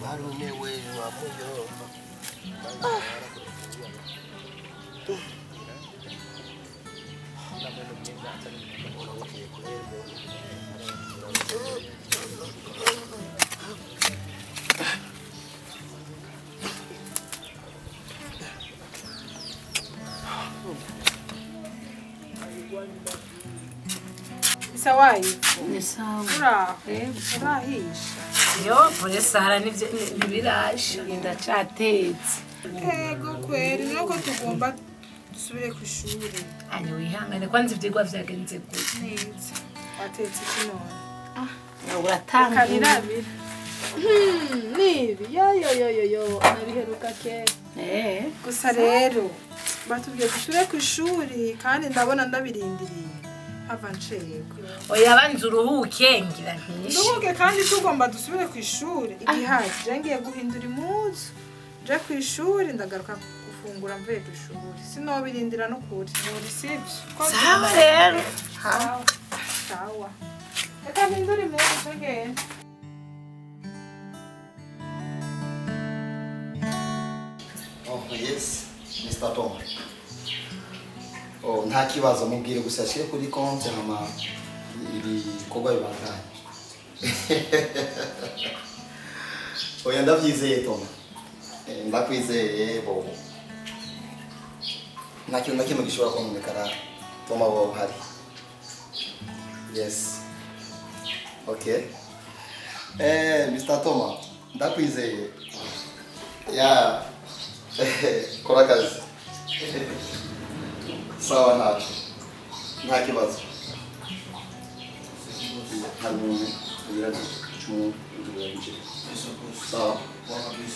Marume we wa muyomba. Sawa. Ni sawa. Urahisha. Yo, pole Sara ntibirasha ndacatetse. Ego kweri nuko tugomba dusubire ku ishuri. Ani wihangane kwanza ivyigwa vyagenze gute? Neza. Watetse iki none? Ah, uratanga. Kabirabira. Nibi yo yo yo yo yo nabiheruka kera. Eh. Gusa rero batubwiye dusubire ku ishuri kandi ndabona ndabirindiriye. Hava nshego. Oya banza uruhuke ngira ntishe. Uruhuke kandi tugomba dusubire ku ishuri. Igihaje je ngiye guhindura impuzu. Je ku ishuri ndagaruka gufungura mvuye ku ishuri. Sinobirindira no kuri. Muri sivyo. Sawa rero. Sawa. Sawa. Reka mpindure impuzu ngende. Oh yes, Mr. Tom. Oh, nta kibazo mubwire gusa ashire kuri konti hama ibikorwa bibandanye. Oya ndavyizeye Tom. Ndakwizeye bo. Nta kintu na kimwe gishobora kononekara Tom abo uhari. Yes. Okay. Mr. Tom, ndakwizeye. Yeah. Kora akazi. Sawa ntacyo. Nta kibazo. Hanyuma ugira cumi n'ibiri. Sawa. Okay.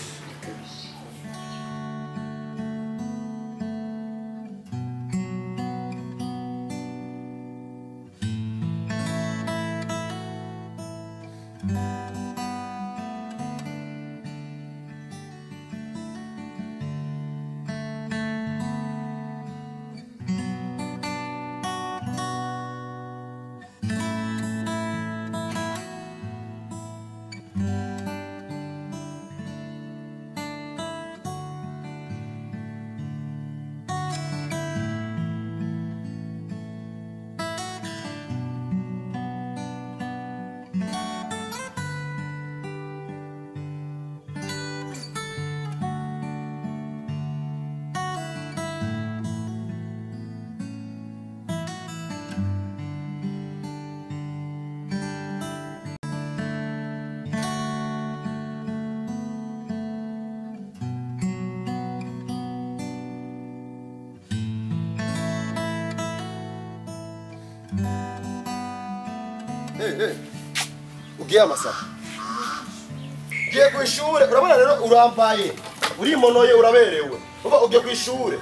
Hey, hey. Ugiye amasaha. Ugiye ku ishure, urabona rero urambaye. Urimonoye uraberewe. Uba ugiye ku ishure.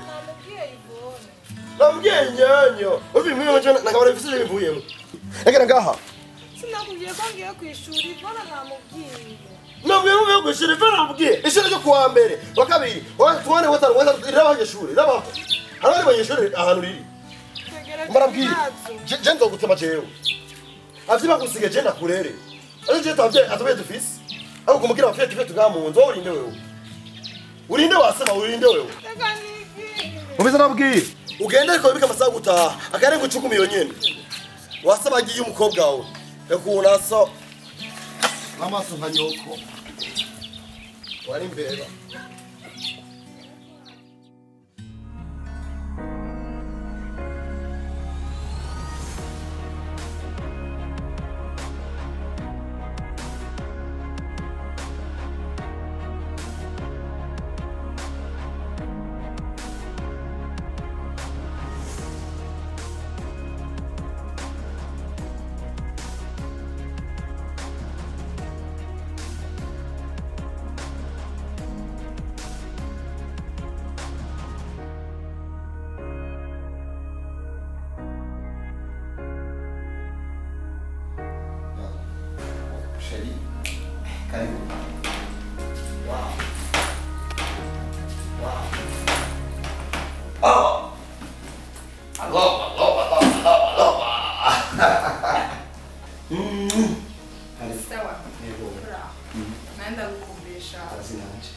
Namubwiye nyanyo. Ubi mwe nje nakabara bifise bivuyemo. Egera ngaha. Sinakubwiye ko ngiye ku ishuri, Ivona namubwiye. Namubwiye ko ku ishuri, Ivona namubwiye. Ishuri ryo kuwa mbere, wa kabiri, wa twane, wa gatanu, wa gatatu, irabaho ishuri, irabaho. Harabari banyeshuri ahantu riri. Mbarabwiye. Je nzogutema jewe. Avyi bakusige je nakurere. Aje je tavye atabe dufise. Aho kumubwira abafite tufe tugamunzo urinde wewe. Urinde wasema urinde wewe. Ubiza nabwiye. Ugende ariko bika amasaha gutaha akarenga 10 iyo nyene. Wasaba agiye umukobwa wawe. Ekuna so. Amaso nka nyoko. Wari imbere. Chérie, karibu. Wow. Wow. Oh! Aloha, aloha, aloha, aloha. Ndagukumbisha. Kazi nanje.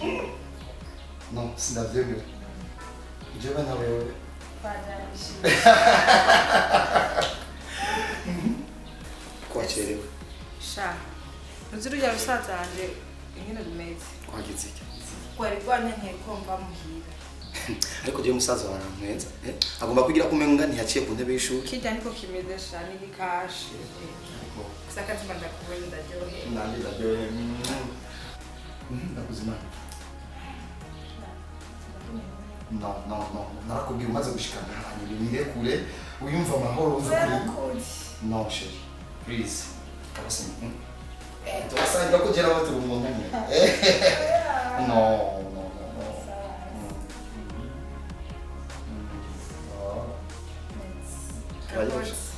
No, sindavyemera. Jewe na wewe. Kwacherewe. Sha. Uzi rujya rusaza wanje ingene rumeze. Kwagize iki? Kwari rwanyankiye ko mva muhira. Ariko jewe musaza waramwenza, eh? Agomba kwigira kumenga ntiyaciye ku ntebe y'ishuri. Kirya niko kimeze sha n'igikashe. Gusa akatima ndakubonye ndaryohewe. Nanjye ndaryohewe. Ndakuzima. No, no, no. Narakubwiye umaze gushikana hanyuma nirekure uyumva amahoro uzi kuri. No, chérie. Please. Kabisa. Turasangira ko jera aho turi umuntu umwe. No, no, no, no.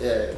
Yeah.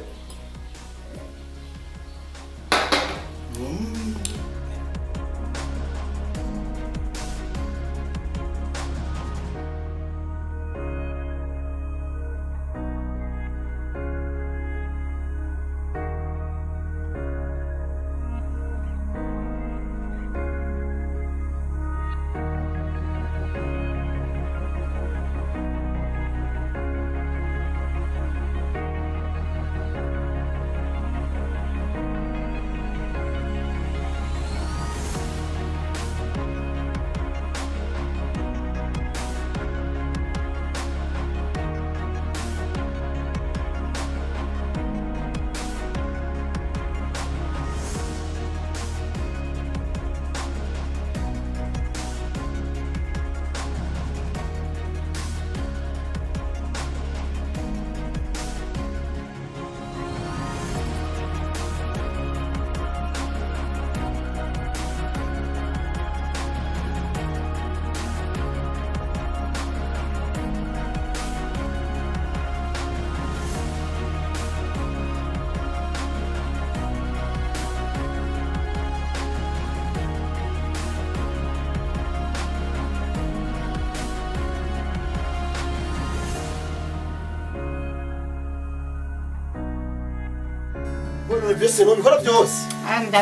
Byose nubikora byose.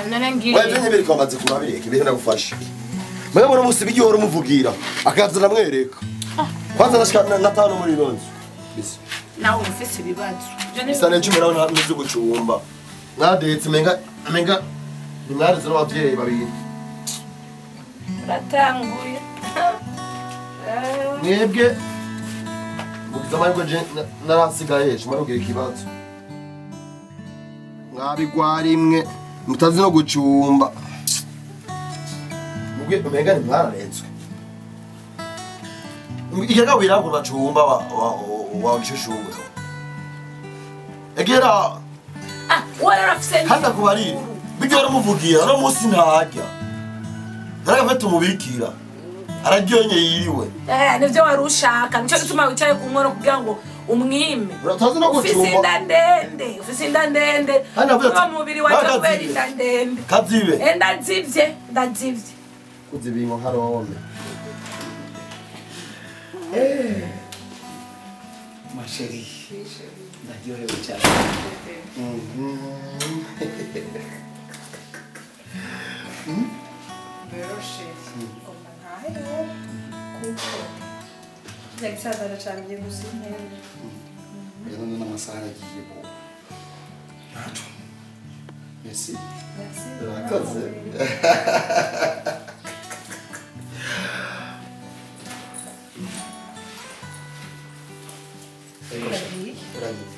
None ngiye. Wewe byo nyibirika wamaze kurabireka ibintu ndagufasha. Mwe muri musi bigihora umuvugira akaza namwereka. Kwanza nashika na tano muri nonzo. Bisa. Nawe ufise ibibazo. Bisa n'icumi nawe ntuzi gucumba. Mwadetse menga menga nimwarize n'abavyeyi babiri. Uratanguye. Mwebwe mugize amahirwe je narasigaye ejo marugira ikibazo. Mwabigwara imwe mutazi no gucumba. Mugwe umenga ni mwararetswe. Ikega wirabwo bacumba wa wa gishushungwe. Egera warafise handa kubarira. Bijyo baramuvugira no munsi ntajya. Naragafata umubikira. Araryonye yiriwe. Nivyo wari ushaka. Nico gituma wicaye ku nkono kugira ngo umwime. Uratazi no gucumba. Ufise inda ndende, ufise inda ndende. Kuba mubiri waje kubera inda ndende. Kazibe. Ndazivye, ndazivye. Kuzibingo nka Rome. Ma chérie. Ndaryohewe cyane. Rero chérie, ngomba ntahe rero kuko kirya gisaza aracambiye gusa intebe. Rero none amasaha aragiye bo. Ntaco. Merci. Merci. Urakoze. Uragiye.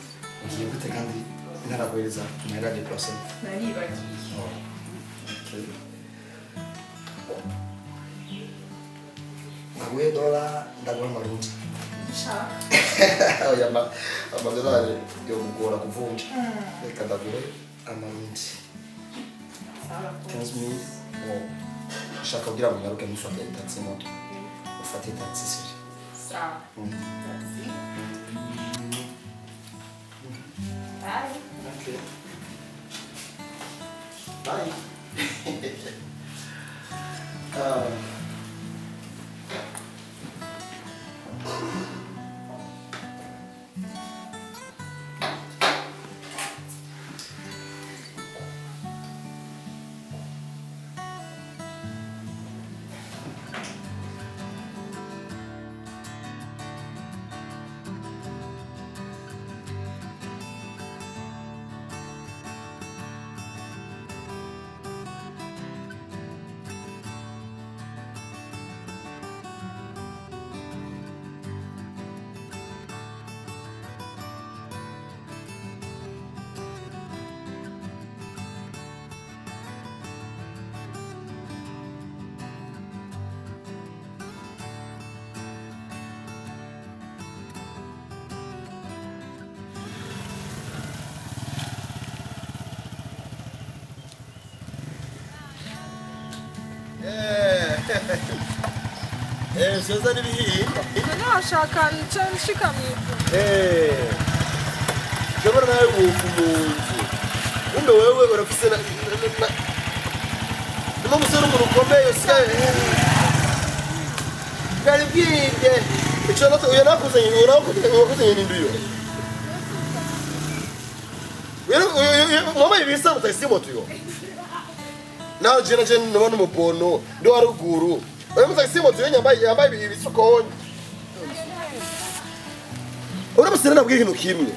Ugiye gute kandi ntaraguhereza amahera ya déplacement? Naribagiye. Okay. Ndaguhe dola, ndaguha amarundi. Nshaka. Oya amadolari yo kugora kuvunja. Reka ndaguhe amarundi. 15,000. Ushaka kugira ngo ngaruke ntufate taxi moto. Ufate taxi sivyo? Sawa. Taxi. Bye. Okay. Bye. Soza n'ibihinda. None washaka nca nshika mw'ijoro. Jobora nawe wufu mu nzu. Kumbe wewe urafise na Nimo musore umuntu ukomeye usigaye. Bwari bwije. Ico nato uyo nakuzanye uyo ninduyo. Uyo mama ibisa mutasi moto yo. Naho je naje nabona umubono ndo waruguru. Uyo mutasi moto yo yambaye ibisukonye. Uramusira nabwiye ikintu kimwe.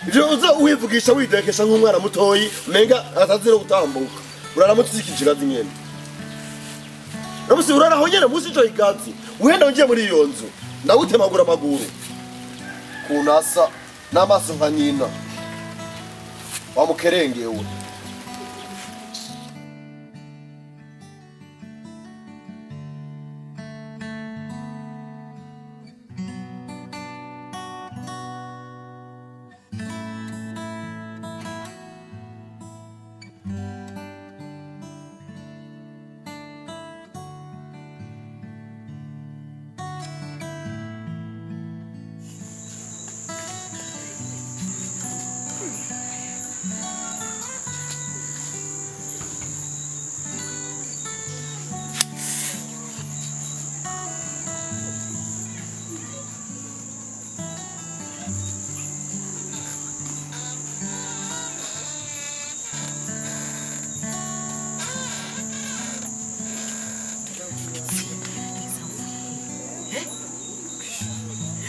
Ivyo uza uwivugisha widekesha nk'umwana mutoyi menga atazira gutambuka. Uraramutse ikijigazi nyene. Uramusi uraraho nyene musi ico igazi. Uhenda ugiye muri iyo nzu. Ndawutemagura amaguru. Kunasa n'amaso nka nyina. Wamukerengewe.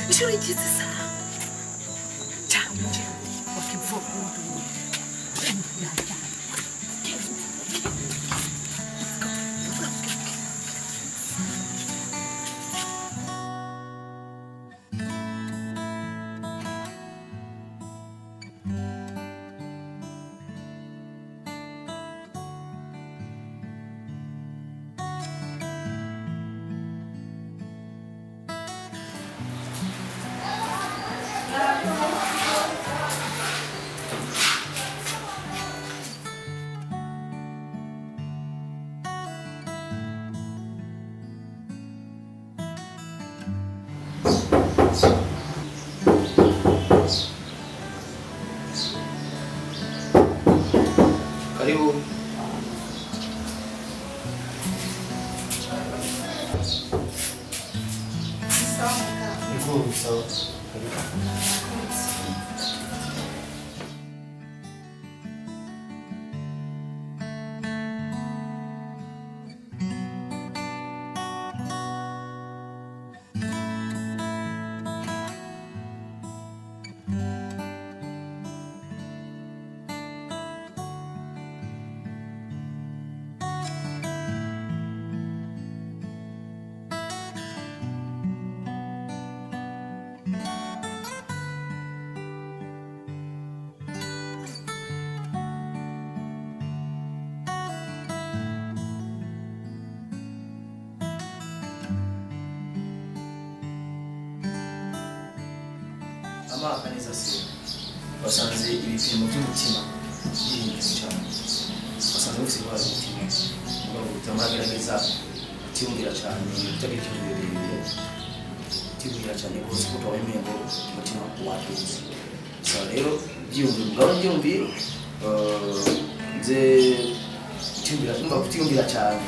Ishuri ryiza sana. Cyane wakivuga. Karibu. Sawa. Karibu. Amaka neza se basanze ibipimo by'umutima byihindutse cyane, basanze bufite indwara y'umutima muragerageza kutiyumvira cyane, kutagira ikintu birebire, kutiyumvira cyane rwose kuko wemeye ngo umutima waduze. Gusa rero byiyumvira ubwawe, byiyumvira nze kutiyumvira cyane.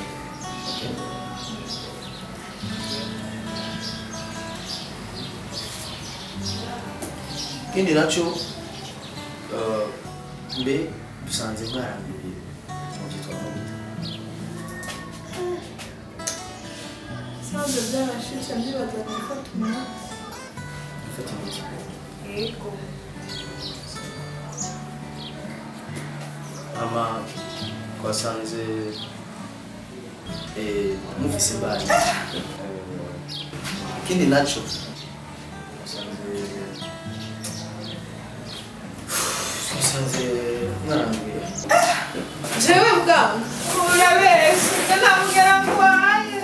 Ikindi nacyo mbe dusanze mwaranduye mubyitwaramo gute? Sanze byarashitse ndibaza gufata umuti. Gufata imiti? Yego. Ama twasanze mufise imbanyi. Ikindi nacyo twasanze mwaranduye. Jewe bwangu urabesha ntabwira ngwaye.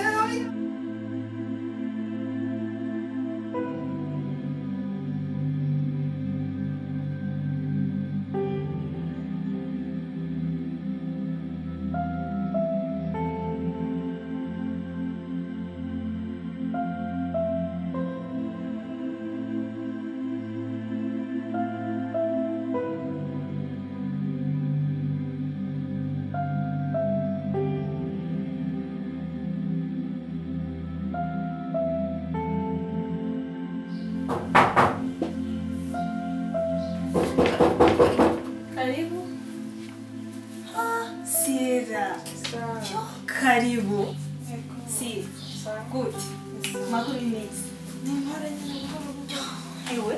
Karibu. Si. Good. Makuru meza. Ni mpora nyine buhoro buhoro. Ewe.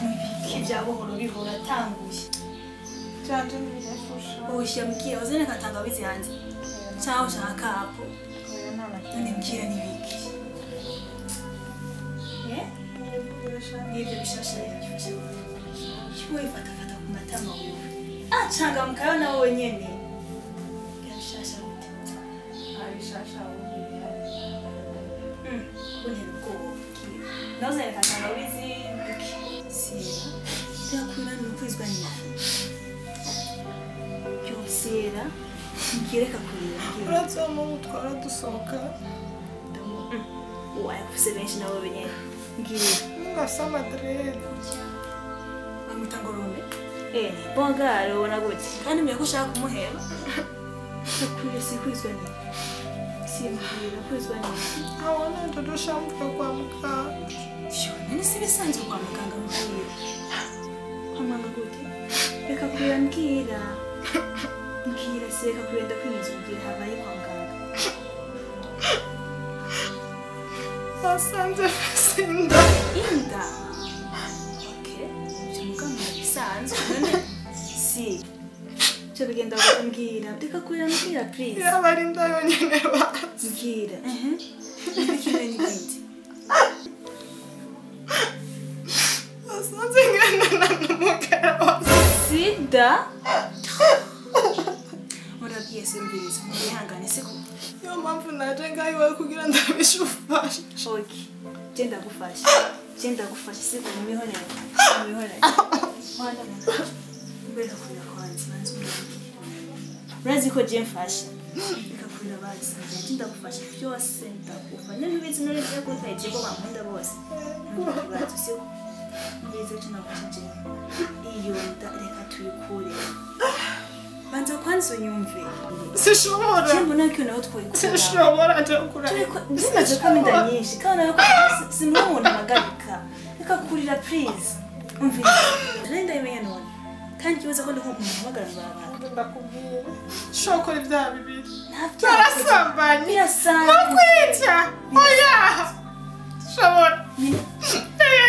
Nibiki bya buhoro bihora tanguye. Janje nibirefusha. Oshya mkiye wazene katangawizi hanze. Cyangwa ushaka hapo. None mbwira nibiki. Eh? Nibyo bishasha bifashe. Kiwe fata fata ku matama wewe. Ah changamka yo nawe wenyene. Bishasha gute? Abishasha ubu. Kuntera ubwoba. Nawe katangawizi iki? Sera. Ndakura nukwizwa n'iki? Yo Sera. Ngireka kurira. Urazoma utwara dusohoka. Uwaye kufise benshi nabo benyene. Ngira. Ngasa madrede. Bamwita ngo Rome. Eh, bonga ubona gute? Kandi mwe ko ushaka kumuheba. Kurira si kwizwa n'iki? Simbwira kwizwa n'iki? Abona ndodoshamuka kwa muganga. Yo, none si bisanzwe kwa muganga mbwira. Kwa muganga gute? Reka kurira mbwira. Mbwira se reka kurira ndakwinjiza umbwira habaye kwa muganga. Basanze mfise inda. Inda? Okay. Ibyo muganga bisanzwe none si. Cyo bigenda kumbwira. Reka kurira mbwira please. Yaba ari inda yonyine bazi. Mbwira. Ibikire n'ibindi. Basanze ngendana n'umugabo. Sida? Urabwiye simviriza. Mwihangane siko. Niyo mpamvu naje ngaho iwawe kugira ndabishe ufashe. Okay. Je ndagufasha. Je ndagufasha siko mumihorere. Mumihorere. Wanda mbere kurira kwanza banza umbwire. Urazi ko je mfasha. Reka kurira bazi. Je ndagufasha byose ndagufasha. None ubizi none ngiye kuntaye ko bankunda bose. Ntukibazo siko. Ngize cyo nagufasha je. Iyo nda reka tuyikure. Banza kwanza unyumve. Sishobora. Je mbona ko nawe twikura. Sishobora nje kura. Zimaze ko inda nyinshi kandi nawe simwe umuntu amagarika. Reka kurira please. Umvira. Renda imenya none. Kandi kibaza ko ndiko umuhamagara barabara. Ndakubwira. Shokora ibyaha bibiri. Ntabyo. Narasambanye. Birasanzwe. Nakwica. Oya. Shobora.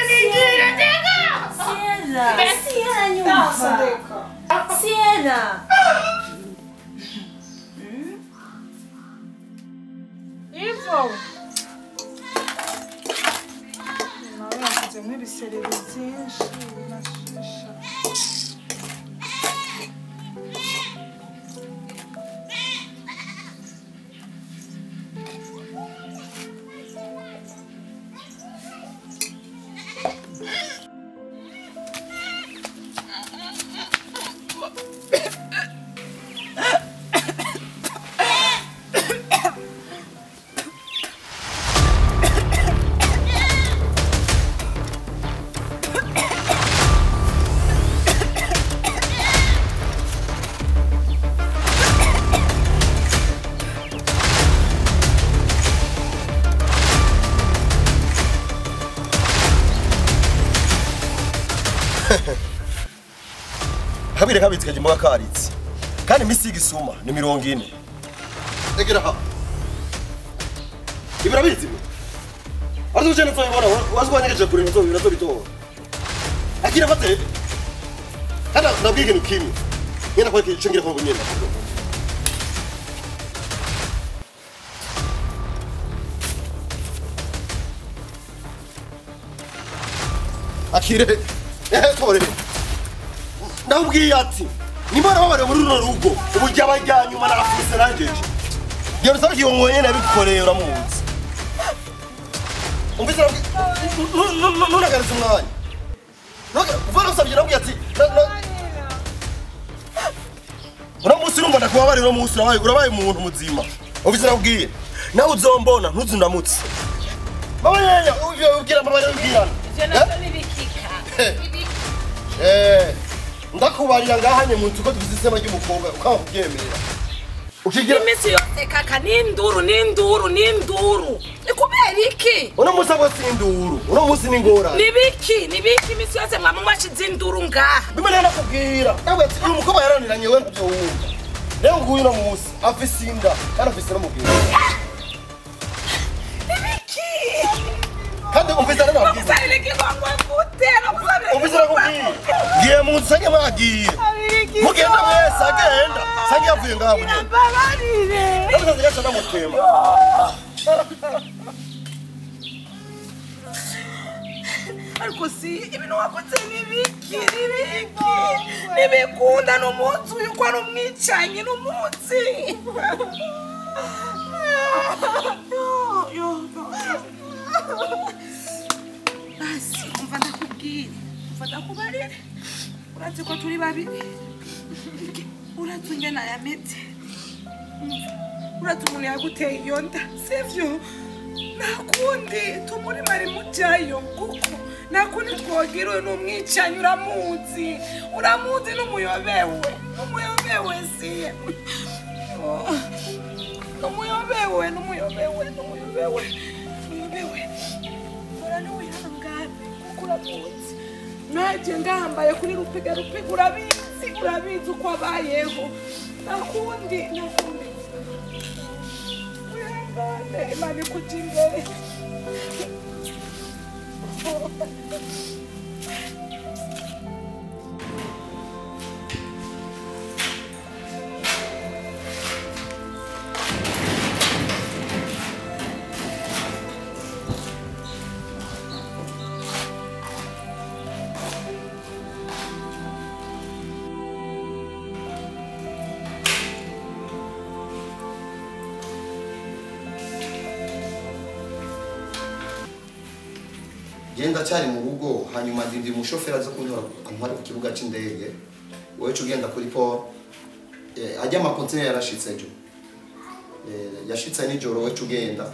Nigira tega. Sierra. Sierra nyumva. Sierra. Ivo. Nawe yashyizemo ibisereri byinshi binashisha. Habire kabitse kaje karitse. Kandi imisi y'igisuma ni 40. Egera ha. Ibirabizi. Ariko cyane nzobibona wazwanyegeje kure nzobibona nzobitora. Akira fate. Hada nabwiye ikintu kimwe. Ngenda kwa ico ngira ko nyene. Akire. Tore. Ndabwiye ati nimba babare muri runo rugo ubujya bajyanyuma narafise nanjeje. Ngiye rusaba kiyongoye nyene abikoreye uramuzi. Umvise nunagariza umwanya. Uvana usabye nabwiye ati uno munsi urumva ndakubabarira uno munsi urabaye umuntu muzima. Umvise nabwiye nawe uzombona ntuzundamutse. Mama yenya ubwira mama ubwirana. Ivyo navyo nibikika. Ndakubarira ngahanye mu nzu ko dufite isema ry'umukobwa ukaba kubyemera. Ukigira imisi yose kaka n'induru n'induru n'induru. Ni kubera iki? Uno munsi abo si induru, uno munsi ni ingorane. Nibiki? Nibiki imisi yose mwama mwashize induru ngaha? Bimwe nakubwira. Ntabwo ati uyu mukobwa yaraniranye we ntavyo wumva. Rero nguyu no munsi afise inda kandi afise no mubwira. Ibiki? Kandi umvise rero nabwiza. Umvise nakubwiye. Ngiye mu nzu sange mwagiye. Mugenda mwese agenda. Sange yavuye ngaha munyene. Mbabarire. Ndabisaze gacha ndamutema. Ariko si ibintu wakoze nibiki nibiki nibikunda n'umunsi uyu ko ari umwicanyi n'umunsi. Basi umva ndakubwira, umva ndakubarire, urazi ko turi babiri, urazi ingene yameze, urazi umuntu yaguteye iyo nda, sivyo? Nakundi tumuri mari mujayo kuko nakundi twogira uyu n'umwicanyi uramuzi uramuzi n'umuyobewe n'umuyobewe siye n'umuyobewe n'umuyobewe n'umuyobewe n'umuyobewe ora n'uwihangane kuko uramuzi naje ndahambaye kuri rupiga rupiga urabizi urabizi uko abayeho nakundi nakundi wihangane Imana ikuja imbere. Genda cyari mu rugo hanyuma ndindi umushoferi aza kuntora antware ku kibuga c'indege wewe ugenda kuri port ajya ama container yarashitse ejo yashitse nijoro wewe ugenda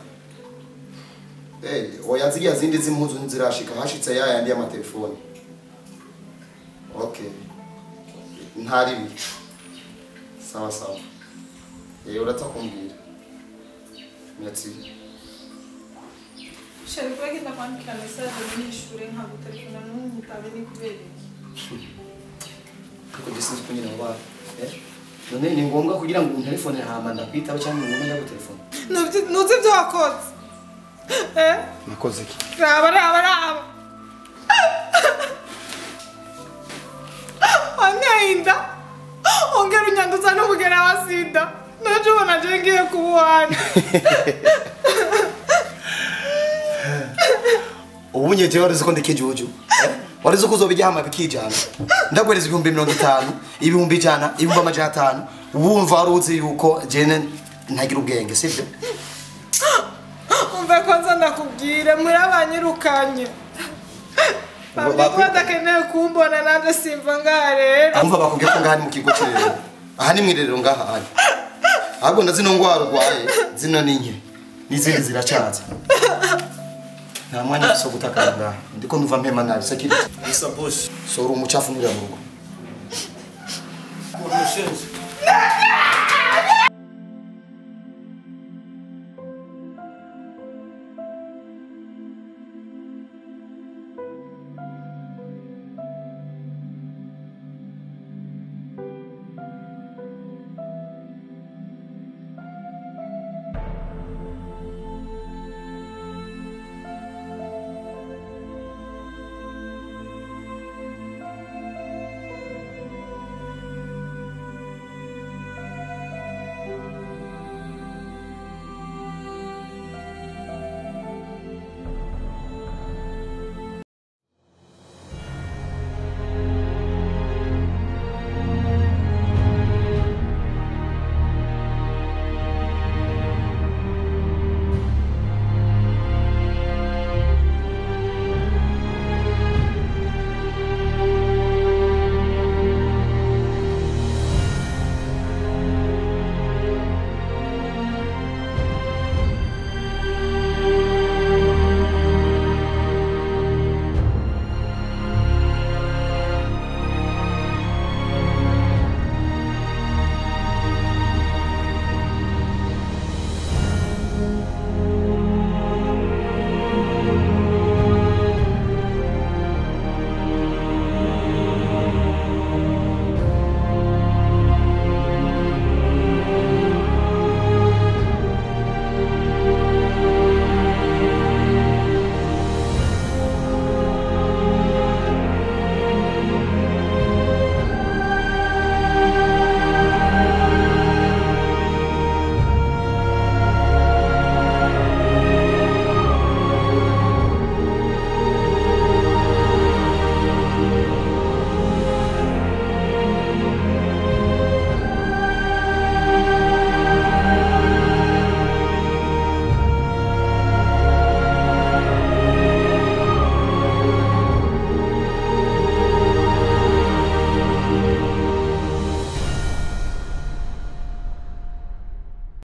oya zigiya zindi z'impuzu nzirashika hashitse yayandi y'amatelefone. Okay ntari bicu sawa sawa uraza kumbwira. Merci. Shari kwagenda kwandikira message n'ishure nkagutelefona n'umutabe ni kubera iki? Kuko gisinzi kunyina wa none ni ngombwa kugira ngo unterefone hama ndakwitaba cyangwa ngo ndagutelefone. Nuzi ibyo wakoze. Nakoze iki? Raba raba raba. Wangainda. Ongera unyanduza n'ubugera wa sida. Naje ubona je ngiye kubuhana. Ubu nyeje wari uko ndikijuju wari uko uzobijya hama bikijana ndagwereza 50,000 100,000 500,000 wumva wari uzi yuko jene ntagira ubwenge sivyo? Umva ko nza ndakubwira muri abanyirukanye badakeneye kumbona nanjye simva ngaha rero. Umva bakubwiye ko ngaha ni mu kigo c'irerero aha ni mw'irerero ngaha ari ahubwo ndazino ngwara urwaye zino ni nke n'izindi ziracaza. Nta mwanya wo gutakara ngaha ndiko ndumva mpema nabi security. Mr. Boss sora umucafu muri mu rugo.